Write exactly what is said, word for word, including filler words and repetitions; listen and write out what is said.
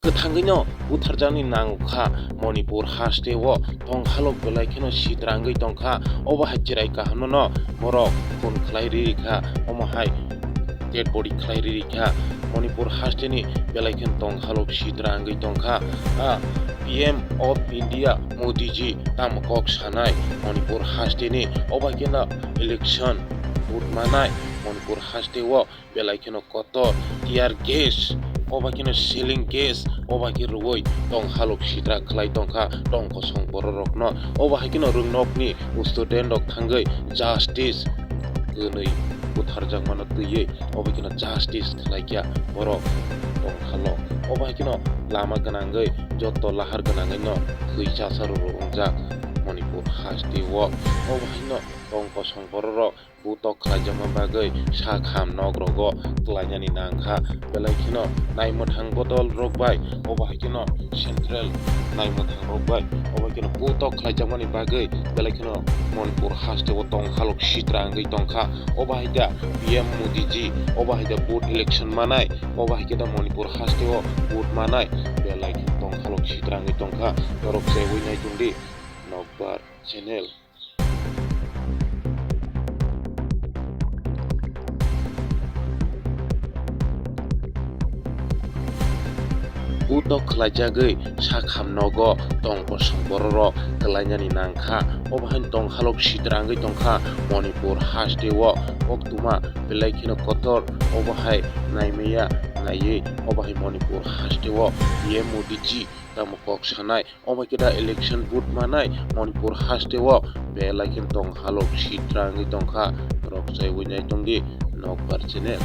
Kwthangwino butharjakni nangkha Manipur hasteo tonghalok belai kheno sitrangwi tongkha. Obo hai chwrai kahamno borok khun khlai riri kha, omo hai dead body khlai riri kha. Manipur hasteni belai kheno tonghalok sitrangwi tongkha. A P M of India Modi ji tamo kok sanai Manipur hasteni, obo hai kheno election vote manai Manipur hasteo belai kheno kotor, tear gas, obo hai kheno selling gas, obo hai khe rwui tonghalok sitra khlai tongkha tong kosong bororokno. Obo hai kheno rwngnokni student rok thangwi justice hwnwi butharjakmano twiwi obo hai kheno justice khlaikha borok tonghalok. Obo hai kheno lama gwnangwi joto lahar gwnangwino thwi chasa rwrwk wngjak Manipur hasteo. Obo hai kheno tong kosong bororok putok khlaijakma bagwi sak ham nok rogo kwlainani nangkha. Belai kheno naimwthang bodol rok bai, obo hai kheno central naimwthang rok bai, obo hai kheno putok khlaijakmani bagwi belai kheno Manipur hasteo tonghalok sitra wngwi tongkha. Obo hai da P M Modi ji, obo hai da vote election manai, obo hai khe da Manipur hasteo vote manai, belai kheno tonghalok sitra wngwi tongkha. Norok chaiwi nai tongdi Nokbar channel. Putok khlaijagwi sak ham nogo tong kosong bororok kwlainani nangkha. Obo haino tonghalok sitra wngwi tongkha Manipur hasteo. Koktwma belai kheno kotor, obo hai naimaya naiwi obo hai Manipur hasteo P M Modi ji tamo kok sanai. Omo khe da election vote manai Manipur hasteo belai khe tonghalok sitra wngwi tongkha. Norok chaiwi nai tongdi Nokbar channel.